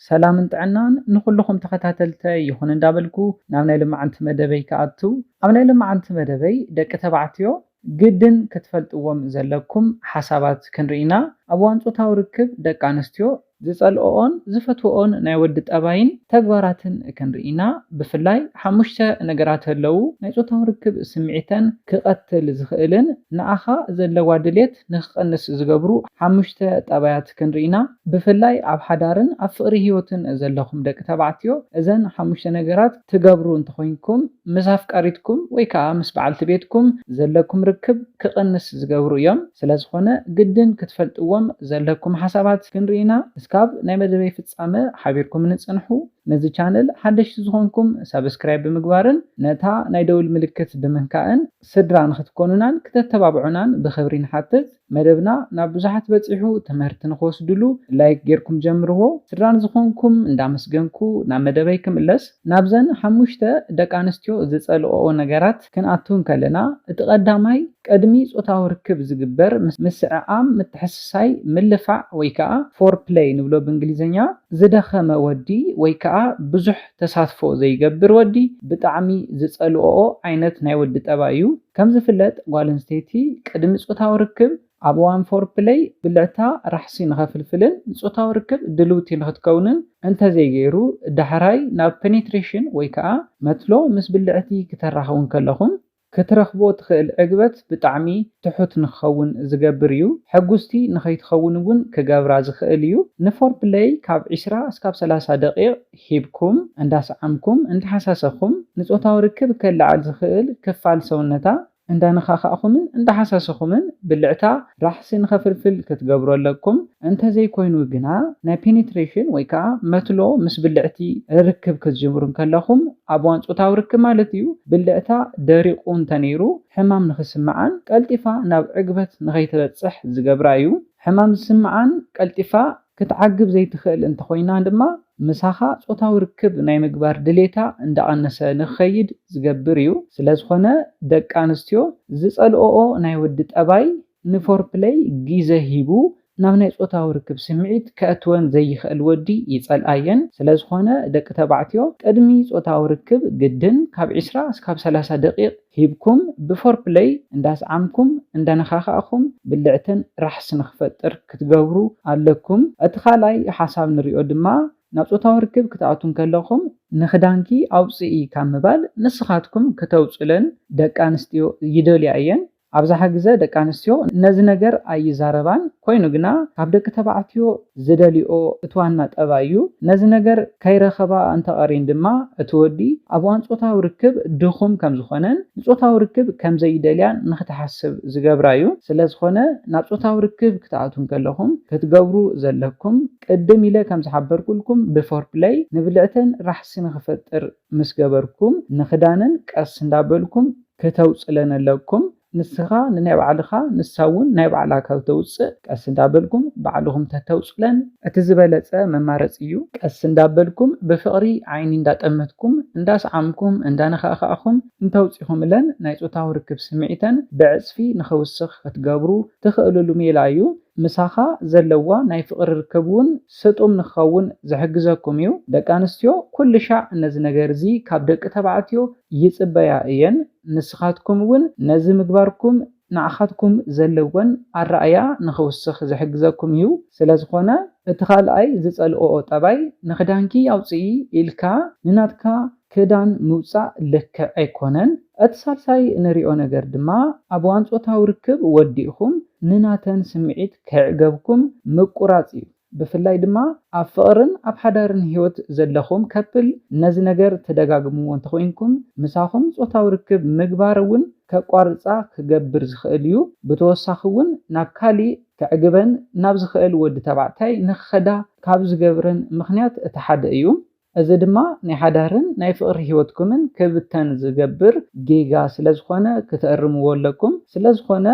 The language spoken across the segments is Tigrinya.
ሰላምን ጥዕናን ንኹልኹም ተኸታተልተይ ይኹን እንዳበልኩ ናብ ናይ ልማዓንቲ መደበይ ክኣቱ። ኣብ ናይ ልማዓንቲ መደበይ ደቂ ተባዕትዮ ግድን ክትፈልጥዎም ዘለኩም ሓሳባት ክንርኢና። ኣብ እዋን ጾታዊ ርክብ ደቂ ኣንስትዮ ዝጸልኦኦን ዝፈትወኦን ናይ ወዲ ጠባይን ተግባራትን ክንርኢና። ብፍላይ ሓሙሽተ ነገራት ኣለዉ ናይ ጾታዊ ርክብ ስምዒተን ክቐትል ዝኽእልን ንኣኻ ዘለዋ ድሌት ንክቐንስ ዝገብሩ ሓሙሽተ ጠባያት ክንርኢና። ብፍላይ ኣብ ሓዳርን ኣብ ፍቕሪ ህይወትን ዘለኹም ደቂ ተባዕትዮ እዘን ሓሙሽተ ነገራት ትገብሩ እንተኾይንኩም ምስ ኣፍቃሪትኩም ወይ ከዓ ምስ በዓልቲ ቤትኩም ዘለኩም ርክብ ክቐንስ ዝገብሩ እዮም። ስለዝኾነ ግድን ክትፈልጥዎም ዘለኩም ሓሳባት ክንርኢና። እስካብ ናይ መደበይ ፍጻመ ሓቢርኩም ንጽንሑ። ነዚ ቻነል ሓደሽቲ ዝኾንኩም ሳብስክራይብ ብምግባርን ነታ ናይ ደውል ምልክት ብምንካእን ስድራ ንክትኮኑናን ክተተባብዑናን ብኽብሪ ንሓትት። መደብና ናብ ብዙሓት በጺሑ ትምህርቲ ንክወስድሉ ላይክ ጌርኩም ጀምርዎ። ስድራ ንዝኾንኩም እንዳመስገንኩ ናብ መደበይ ክምለስ። ናብዘን ሓሙሽተ ደቂ ኣንስትዮ ዝጸልኦኦ ነገራት ክንኣቱ እንከለና፣ እቲ ቀዳማይ ቅድሚ ጾታዊ ርክብ ዝግበር ምስ-፣ ምስዕዓም፣ ምትሕስሳይ፣ ምልፋዕ ወይ ከዓ ፎር ፕለይ ንብሎ ብእንግሊዝኛ ዝደኸመ ወዲ ወይ ከዓ ብዙሕ ተሳትፎ ዘይገብር ወዲ ብጣዕሚ ዝጸልኦኦ ዓይነት ናይ ወዲ ጠባይ እዩ። ከም ዝፍለጥ ጓል ኣንስተይቲ ቅድሚ ጾታዊ ርክብ ኣብ እዋን ፎር ፕለይ ብልዕታ ራሕሲ ንኸፍልፍልን ንጾታዊ ርክብ ድልውቲ ንኽትከውንን እንተዘይገይሩ ዳሕራይ ናብ ፔኔትሬሽን ወይ ከዓ መትሎ ምስ ብልዕቲ ክተራኽቡ እንከለኹም ክትረኽቦ ትኽእል ዕግበት ብጣዕሚ ትሑት ንክኸውን ዝገብር እዩ። ሕጉስቲ ንኸይትኸውን እውን ክገብራ ዝኽእል እዩ። ንፎር ፕለይ ካብ ዒስራ እስካብ ሰላሳ ደቂቕ ሂብኩም እንዳሰዓምኩም እንዳሓሳሰኹም ንጾታዊ ርክብ ከለዓል ዝኽእል ክፋል ሰውነታ እንዳነኻኻእኹምን እንዳሓሳሰኹምን ብልዕታ ራሕሲ ንኸፍልፍል ክትገብሩ ኣለኩም። እንተዘይኮይኑ ግና ናይ ፔኔትሬሽን ወይ ከዓ መትሎ ምስ ብልዕቲ ርክብ ክትጅምሩ እንከለኹም ኣብ እዋን ጾታዊ ርክብ ማለት እዩ ብልዕታ ደሪቑ እንተነይሩ ሕማም ንኽስምዓን ቀልጢፋ ናብ ዕግበት ንኸይትበጽሕ ዝገብራ እዩ። ሕማም ዝስምዓን ቀልጢፋ ክትዓግብ ዘይትኽእል እንተኾይና ድማ ምሳኻ ጾታዊ ርክብ ናይ ምግባር ድሌታ እንዳቐነሰ ንክኸይድ ዝገብር እዩ። ስለዝኾነ ደቂ ኣንስትዮ ዝጸልኦኦ ናይ ወዲ ጠባይ ንፎር ፕለይ ግዘ ሂቡ ናብ ናይ ጾታዊ ርክብ ስምዒት ከእትወን ዘይኽእል ወዲ ይጸልኣየን። ስለዝኾነ ደቂ ተባዕትዮ ቅድሚ ጾታዊ ርክብ ግድን ካብ ዒስራ እስካብ ሰላሳ ደቂቕ ሂብኩም ብፎር ፕለይ እንዳስዓምኩም እንዳነኻኻእኹም ብልዕትን ራሕሲ ንክፈጥር ክትገብሩ ኣለኩም። እቲ ካልኣይ ሓሳብ ንሪኦ ድማ ናብ ጾታዊ ርክብ ክትኣቱ እንከለኹም ንኽዳንኪ ኣውፅኢ ካብ ምባል ንስኻትኩም ክተውፅለን ደቂ ኣንስትዮ ይደልያ እየን። ኣብዝሓ ግዘ ደቂ ኣንስትዮ ነዚ ነገር ኣይዛረባን። ኮይኑ ግና ካብ ደቂ ተባዕትዮ ዝደልዮ እቲ ዋና ጠባይ እዩ። ነዚ ነገር ከይረኸባ እንተቐርየን ድማ እቲ ወዲ ኣብ እዋን ጾታዊ ርክብ ድኹም ከም ዝኾነን ንጾታዊ ርክብ ከም ዘይደልያን ንክትሓስብ ዝገብራ እዩ። ስለዝኾነ ናብ ጾታዊ ርክብ ክትኣትዉ እንከለኹም ክትገብሩ ዘለኩም ቅድም ኢለ ከም ዝሓበርኩልኩም ብፎር ፕለይ ንብልዕተን ራሕሲ ንክፈጥር ምስ ገበርኩም ንኽዳነን ቀስ እንዳበልኩም ክተውፅለን ኣለኩም። ንስኻ ንናይ ባዕልኻ ንሳ እውን ናይ ባዕላ ካብ ተውፅእ ቀስ እንዳበልኩም ባዕልኹም ተተውፅለን እቲ ዝበለፀ መማረፂ እዩ። ቀስ እንዳበልኩም ብፍቕሪ ዓይኒ እንዳጠመትኩም እንዳሰዓምኩም እንዳነኻእኻእኹም እንተውፂኹምለን ናይ ጾታዊ ርክብ ስምዒተን ብዕፅፊ ንኸውስኽ ክትገብሩ ትኽእሉሉ ሜላ እዩ። ምሳኻ ዘለዋ ናይ ፍቕሪ ርክብ እውን ስጡም ንክኸውን ዝሕግዘኩም እዩ። ደቂ ኣንስትዮ ኩሉ ሻዕ ነዚ ነገር እዚ ካብ ደቂ ተባዕትዮ ይጽበያ እየን። ንስኻትኩም እውን ነዚ ምግባርኩም ንዓኻትኩም ዘለወን ኣረኣእያ ንኽውስኽ ዝሕግዘኩም እዩ። ስለዝኾነ እቲ ካልኣይ ዝጸልኦኦ ጠባይ ንኽዳንኪ ኣውፅኢ ኢልካ ንናትካ ክዳን ምውፃእ ልክዕ ኣይኮነን። እቲ ሳልሳይ ንሪኦ ነገር ድማ ኣብ እዋን ጾታዊ ርክብ ወዲእኹም ንናተን ስምዒት ከዕገብኩም ምቁራፅ እዩ። ብፍላይ ድማ ኣብ ፍቕርን ኣብ ሓዳርን ህይወት ዘለኹም ከፕል ነዚ ነገር ትደጋግምዎ እንተኾይንኩም ምሳኹም ጾታዊ ርክብ ምግባር እውን ከቋርፃ ክገብር ዝኽእል እዩ። ብተወሳኺ እውን ናብ ካሊእ ከዕግበን ናብ ዝኽእል ወዲ ተባዕታይ ንክኸዳ ካብ ዝገብረን ምኽንያት እቲ ሓደ እዩ። እዚ ድማ ናይ ሓዳርን ናይ ፍቕሪ ህይወትኩምን ክብተን ዝገብር ጌጋ ስለዝኾነ ክትእርምዎ ኣለኩም። ስለዝኾነ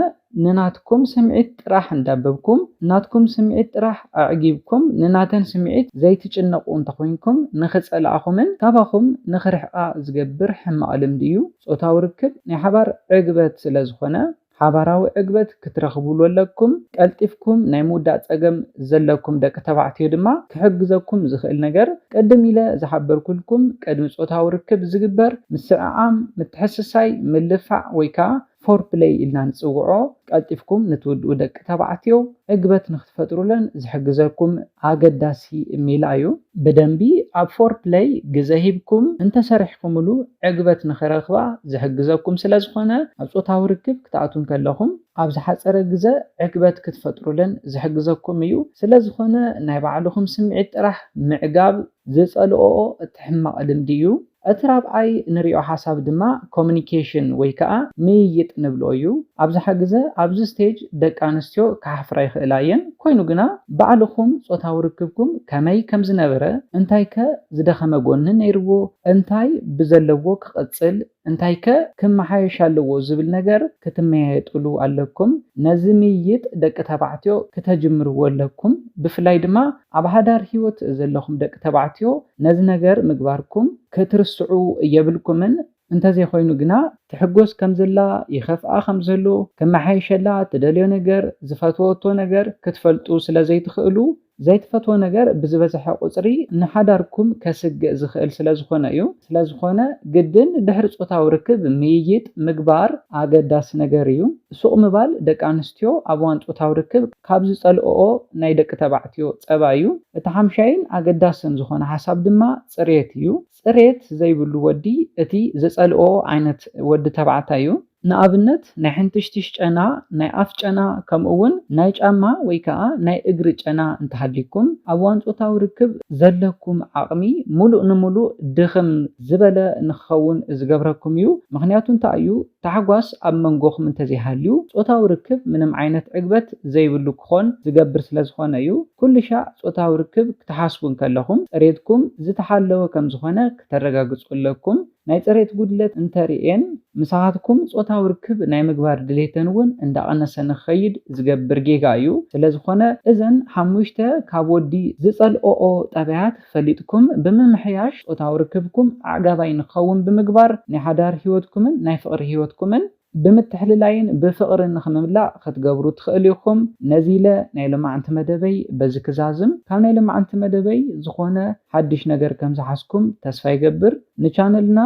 ንናትኩም ስምዒት ጥራሕ እንዳበብኩም ናትኩም ስምዒት ጥራሕ ኣዕጊብኩም ንናተን ስምዒት ዘይትጭነቑ እንተኾይንኩም ንኽጸልኣኹምን ካባኹም ንኽርሕቓ ዝገብር ሕማቕ ልምዲ እዩ። ጾታዊ ርክብ ናይ ሓባር ዕግበት ስለዝኾነ ሓባራዊ ዕግበት ክትረኽብሉ ኣለኩም። ቀልጢፍኩም ናይ ምውዳእ ጸገም ዘለኩም ደቂ ተባዕትዮ ድማ ክሕግዘኩም ዝኽእል ነገር፣ ቅድም ኢለ ዝሓበርኩልኩም፣ ቅድሚ ጾታዊ ርክብ ዝግበር ምስዕዓም፣ ምትሕስሳይ፣ ምልፋዕ ወይ ከኣ ፎር ፕለይ ኢልና ንጽውዖ፣ ቀልጢፍኩም ንትውድኡ ደቂ ተባዕትዮ ዕግበት ንክትፈጥሩለን ዝሕግዘኩም ኣገዳሲ ሜላ እዩ። ብደንቢ ኣብ ፎር ፕለይ ግዘ ሂብኩም እንተሰሪሕኩምሉ ዕግበት ንክረኽባ ዝሕግዘኩም ስለ ዝኾነ፣ ኣብ ጾታዊ ርክብ ክትኣትዉ እንከለኹም ኣብ ዝሓጸረ ግዘ ዕግበት ክትፈጥሩለን ዝሕግዘኩም እዩ። ስለ ዝኾነ ናይ ባዕልኹም ስምዒት ጥራሕ ምዕጋብ ዝጸልኦኦ እቲ ሕማቕ ልምዲ እዩ። እቲ ራብዓይ ንሪኦ ሓሳብ ድማ ኮሚኒኬሽን ወይ ከዓ ምይይጥ ንብሎ እዩ። ኣብዝሓ ግዘ ኣብዚ ስቴጅ ደቂ ኣንስትዮ ክሓፍራ ይኽእላ እየን። ኮይኑ ግና ባዕልኹም ጾታዊ ርክብኩም ከመይ ከም ዝነበረ፣ እንታይ ከ ዝደኸመ ጎኒ ነይርዎ፣ እንታይ ብዘለዎ ክቕጽል፣ እንታይ ከ ክመሓየሽ ኣለዎ ዝብል ነገር ክትመያየጥሉ ኣለኩም። ነዚ ምይይጥ ደቂ ተባዕትዮ ክተጅምርዎ ኣለኩም። ብፍላይ ድማ ኣብ ሓዳር ህይወት ዘለኹም ደቂ ተባዕትዮ ነዚ ነገር ምግባርኩም ክትርስዑ የብልኩምን። እንተዘይኮይኑ ግና ትሕጎስ ከም ዘላ፣ ይኸፍኣ ከም ዘሎ፣ ክመሓየሸላ ትደልዮ ነገር፣ ዝፈትወቶ ነገር ክትፈልጡ ስለ ዘይትኽእሉ፣ ዘይትፈትዎ ነገር ብዝበዝሐ ቁጽሪ ንሓዳርኩም ከስግእ ዝኽእል ስለ ዝኾነ እዩ። ስለ ዝኾነ ግድን ድሕሪ ጾታዊ ርክብ ምይይጥ ምግባር ኣገዳሲ ነገር እዩ። ሱቕ ምባል ደቂ ኣንስትዮ ኣብ እዋን ጾታዊ ርክብ ካብ ዝጸልኦኦ ናይ ደቂ ተባዕትዮ ጸባ እዩ። እቲ ሓምሻይን ኣገዳስን ዝኾነ ሓሳብ ድማ ጽሬት እዩ። ጽሬት ዘይብሉ ወዲ እቲ ዝጸልኦ ዓይነት ወዲ ተባዕታይ እዩ። ንኣብነት ናይ ሕንትሽትሽ ጨና፣ ናይ ኣፍ ጨና፣ ከምኡ እውን ናይ ጫማ ወይ ከዓ ናይ እግሪ ጨና እንተሃልይኩም፣ ኣብ እዋን ጾታዊ ርክብ ዘለኩም ዓቕሚ ሙሉእ ንሙሉእ ድኽም ዝበለ ንክኸውን ዝገብረኩም እዩ። ምኽንያቱ እንታይ እዩ? ታሕጓስ ኣብ መንጎኹም እንተዘይሃልዩ፣ ጾታዊ ርክብ ምንም ዓይነት ዕግበት ዘይብሉ ክኾን ዝገብር ስለ ዝኾነ እዩ። ኩሉ ሻዕ ጾታዊ ርክብ ክትሓስቡ እንከለኹም፣ ጽሬትኩም ዝተሓለወ ከም ዝኾነ ክተረጋግጹ ኣለኩም። ናይ ጽሬት ጉድለት እንተርእየን፣ ምሳኻትኩም ጾታዊ ርክብ ናይ ምግባር ድሌተን እውን እንዳቐነሰ ንክኸይድ ዝገብር ጌጋ እዩ። ስለ ዝኾነ፣ እዘን ሓሙሽተ ካብ ወዲ ዝጸልኦኦ ጠባያት ፈሊጥኩም ብምምሕያሽ፣ ጾታዊ ርክብኩም ኣዕጋባይ ንክኸውን ብምግባር፣ ናይ ሓዳር ህይወትኩምን ናይ ፍቕሪ ህይወትኩምን ብምትሕልላይን ብፍቕሪ ንክምምላእ ክትገብሩ ትኽእሉ ኢኹም። ነዚ ኢለ ናይ ሎማዕንቲ መደበይ በዚ ክዛዝም። ካብ ናይ ሎማዕንቲ መደበይ ዝኾነ ሓድሽ ነገር ከም ዝሓዝኩም ተስፋ ይገብር። ንቻነልና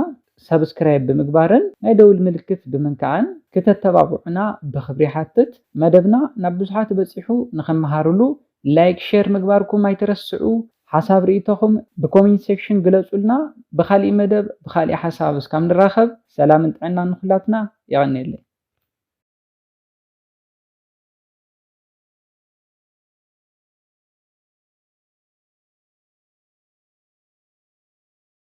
ሰብስክራይብ ብምግባርን ናይ ደውል ምልክት ብምንካዕን ክተተባብዑና ብኽብሪ ይሓትት። መደብና ናብ ብዙሓት በጺሑ ንኽመሃርሉ ላይክ፣ ሼር ምግባርኩም ኣይትረስዑ። ሓሳብ ርእይቶኹም ብኮሜንት ሴክሽን ግለጹልና። ብኻሊእ መደብ ብኻሊእ ሓሳብ እስካብ ንራኸብ፣ ሰላምን ጥዕናን ንኹላትና። የቐንየለይ።